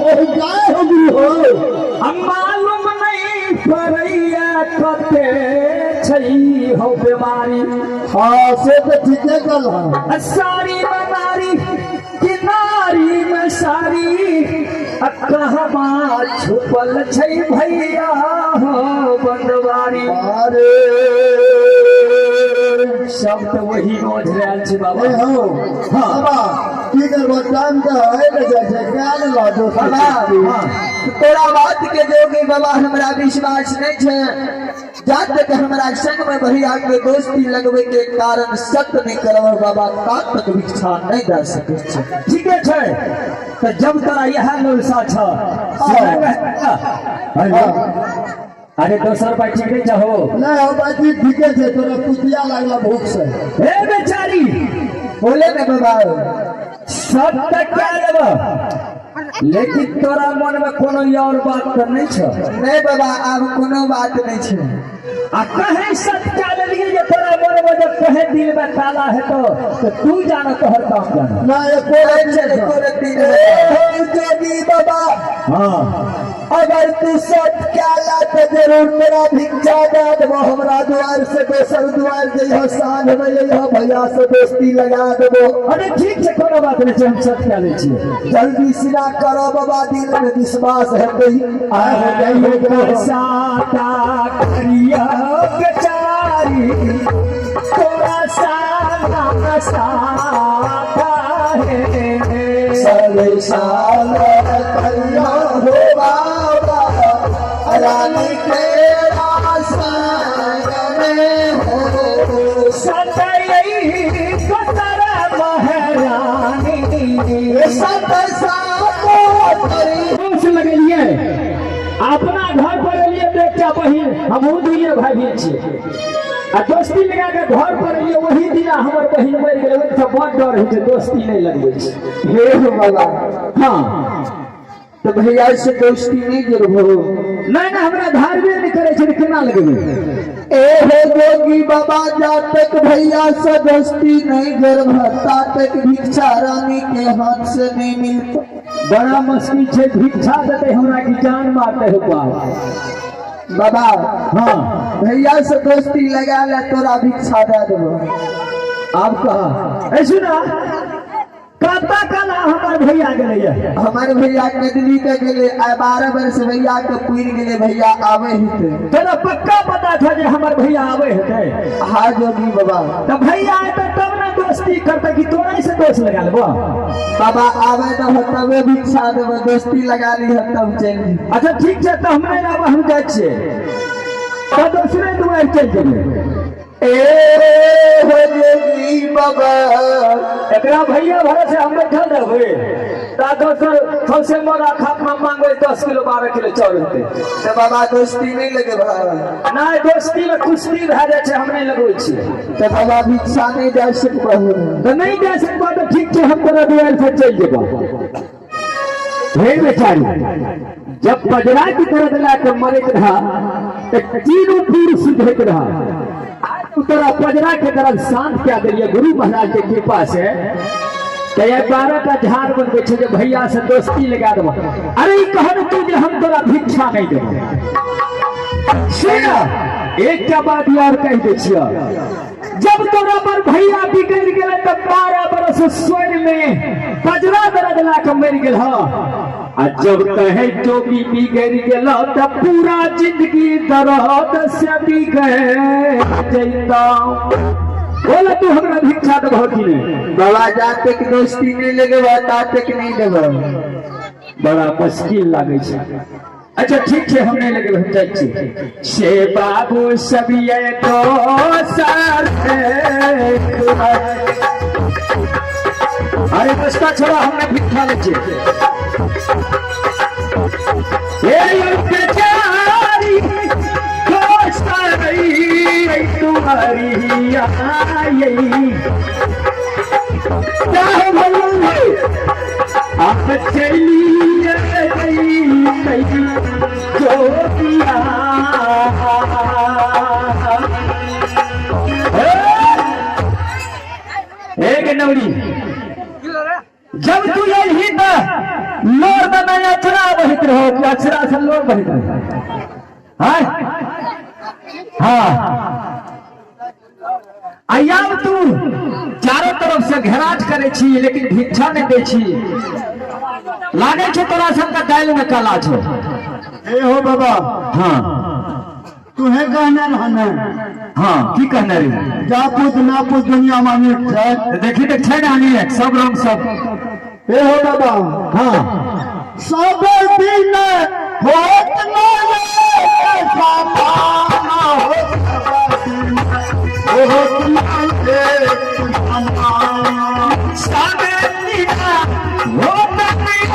हो जय हो गुरु हो। हम मालूम नहीं पड़ैया कते छै हो बीमारी। हाँ से तो ठीके कल है। सारी बीमारी किनारी में सारी कहवा छुपल छै भैया हो बनवारी। अरे सब तो वही नोच रहल छै बाबा। ए हो बाबा की करबो, टाइम तो है ने, जाइ छै क्या ने ला दोस्त। बाबा तोरा बात के जोगी बाबा हमरा विश्वास नहीं छै, जा तक हमरा संग में भैया के दोस्ती लगवे के कारण सत्य नहीं करब बाबा ता तक भिक्षा नहीं दे सकै छै। ठीके छै, तो जब तोरा इएह लौलसा छ, अरे दोसर पाइ ठीक नहीं चाहो। नहीं हो बाजी ठीके छै, तोरा पुतिया लागला भूख से। हे बेचारी। बोले ने बाबा। सब तक क्या लेब, लेकिन तोरा मन में कोनो और बात तो नहीं छ? नहीं बाबा, आब कोनो बात नहीं छै। आ कहे सत्य क्या लेलिए जे तोरा मन में जब कहे दिल में ताला है तो तू जानो तोहर काम जानो। ना एको रत्ती छै, नहीं एको छौ। रत्ती नहीं। ए हो जोगी बाबा। हाँ। अगर तू सत्य क्या ला तो जरूर मेरा भिक्षा दे देबो, हमरा द्वार से दोसर द्वार जइहो, साँझ में जइहो, भैया से दोस्ती लगा देबो। अरे ठीक छै, कोनो बात नहीं छै, हम सत्य क्या लै छियै। जल्दी सिना करो बाबा, दिल में विश्वास है तो आए हो जय हो जय हो। साता करिया बेचारी तोरा साना साता है। सारे साल करिया हो बाबा रानी के संग में हो। सतई कतर महारानी। सत सात करी। दोष लगेलिए अपना घर पर एलिए तो एकटा बहिन, हमहूँ दुइये भाई बहिन छियै, आ दोस्ती लगा के घर पर एलिए वही दिना हमर बहिन मरि गेलै। ओहिसँ बड़ डर होइ छै, दोस्ती नहि लगबै छै। हे हो बाबा। हाँ। तो भैया से दोस्ती नहीं जरूर हो? नहि नहि, हमरा धारबे नहि करै छै तऽ केना लगेबै? ए हो जोगी बाबा, जा तक भैया से दोस्ती नहीं जरूर ता तक भिक्षा रानी के हाथ से नहीं मिलता। बड़ा मुश्किल छै, भिक्षा देतै हमरा कि जान मारतै हो बाप? बाबा। हाँ। भैया से दोस्ती लगा ले, तोरा भिक्षा दे देबो। आब कहा, ए सुना, कतऽ कला हमर भैया गेलैया? हमारे भैया कदली के गेले, आइ 12 वर्ष भैया के पुर गेले, भैया आवे हेतै। तोरा पक्का पता छौ जे हमर भैया आबै हेतै? हाँ जोगी बाबा। तऽ भैया एतै तब ने दोस्ती करतै कि तोरे से दोस्त लगा लेबो? बाबा आवे न हो तबे भिक्षा देबो, दोस्ती लगा ली तब चलि जेबै। अच्छा ठीक छै, तऽ हम नहि रहब, हम जाइ छियै तऽ दोसरे दुआरि चलि जेबै। ए हो जोगी बाबा। एकरा भैया भरोसे हम बैठल रहबै ता दोसर सौसे मोरा खाप में मांगबै 10 किलो 12 किलो चाउर हेतै। तऽ बाबा दोस्ती नहीं लगेबह? नहि, दोस्ती में कुश्ती भए जाइ छै, हम नहि लगबै छियै। तऽ बाबा भिक्षा नहीं दे सकबह? तऽ नहि दे सकबह तऽ ठीक छै, हम तोरा दुआरि से चलि जेबह। हे बेचारी, जब बजरा की तरह ला के मरैत रहा तऽ तीनों पीर सुझैत रहा। आज तू तोरा पजरा के तरफ शांत क्या देलिए गुरु महाराज के कृपा से, तऽ ये 12 टा झाड़ बनबै छै जे भैया से दोस्ती लगा देबह। अरे ई कह ने तू जे हम तोरा भिक्षा नहीं देबह। सुन, एकटा बात और कहि दै छियह, जब तोरा पर भैया बिगड़ गेलै तऽ 12 बरस स्वर में बजरा दर्द ला के मरि गेल ह, आ जब कहे टोपी बिगड़ गेल तऽ पूरा जिंदगी दर्द से बिगड़ जैता। बोले तू हमरा भिक्षा देबह कि नहि? बाबा जा तक दोस्ती नहीं लगेबह ता तक नहीं देबह। बड़ा मुश्किल लागै छै। अच्छा ठीक छै, हम नहि लगेबै, हम जाइ छियै। से बाबू सब ये दोसर, अरे रास्ता छोड़ा, हमने भिक्षा लै छियै। हे यौ बेचारी, दोसर तुम्हारी आई क्या हो भगवान भाई, आप चलिए जोगिया। एक नवरी, जब तू यही त लोर दना समय अचरा बहैत रहो कि अचरा से लोग बहैत रहो? हाँ हाँ, आब तू चारों तरफ से घेराट करे छी लेकिन भिक्षा नहीं दै छी। लागे छौ तोरा सबके दालि में काला छौ। ए हो बाबा। हाँ। तुहे कहने रहने। हाँ, की कहने रही? जा पूछ ना पूछ दुनिया में अनेक छै। देखी तऽ छै ने अनेक, सब रंग सब। ए हो बाबा। हाँ। सब दिन होत नहीं समान हो, होत नहीं समान। सब दिन होत नहीं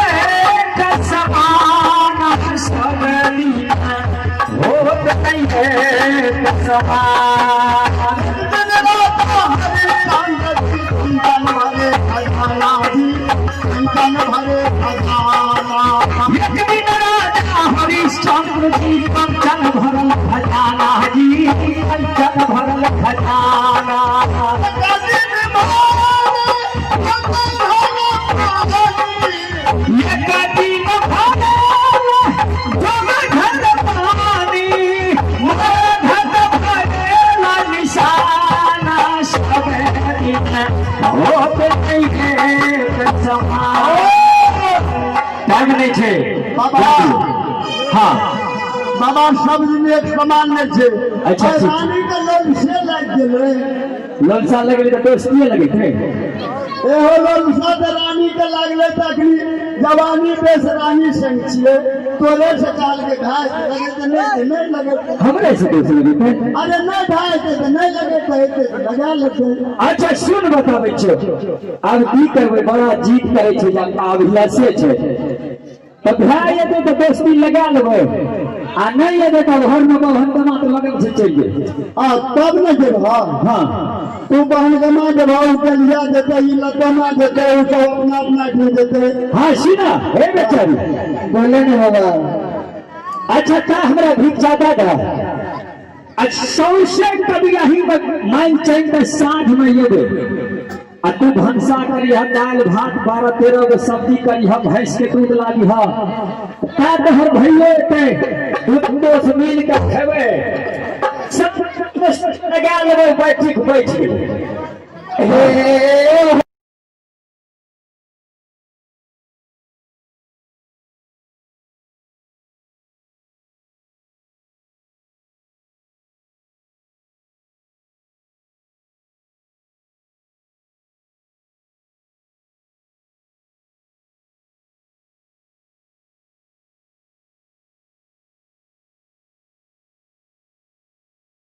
समान, सब दिन होत नहीं समान। दिन रात हरे कंचन भरे खजाना जी, कंचन भरे खजाना। एक दिन राजा हरिश्चंद्र जी कंचन भरल खजाना जी, कंचन भरल खजाना। एक दिन भरल जोग घर पानी, घर भरेला निशाना। सब दिन होत नहीं समान। टाइम नहीं छै बाबा। हाँ। बाबा, सब दिन एक समान नहीं छै। अच्छा, ठीक। रानी के ललसे लागि गेलै। ललसा लगलै तऽ दोस्तिये लगैत है। एहो ललसा तऽ रानी के लागलै तऽ अखनी जवानी बेस रानी संग छियै, तोरे से कहलकै ढाई लगेतै, नहि नहि लगेतै। हमरे से दोस्त लगैत है? अरे नहि ढाई तऽ नहि लगेतै, हेतै तऽ लगा लेतै। अच्छा सुन, बताबै छियौ। आब की करबै, बड़ा जीत करै छै जे अभिलाषे छै तऽ भए जेतै तऽ दोस्ती लगा लेबै आ नहि एतै तऽ घरमे बभन गमा तऽ लगन से चलि जेतै। आ तब ने जेबह। हाँ। तू बहन गमा जेबह, ओ चलिया जेतै, ई लतमा जेतै, ओ सब अपना अपना ठाम जेतै। हाँ सुना हे बेचारी। बोले ने बाबा। अच्छा का हमरा भिक्षा दे दह आ सौंसे कभी यही मान चैन तऽ साँझ में एबै आ तू भनसा करिह, दालि भात 12-13 गो सब्जी करिह, भैंस के दूध लाबिह, ता तोहर भैयो एतै, दू दोस्त मिल के खेबै, सब लगा लेबै बैठिक बैठ। हे।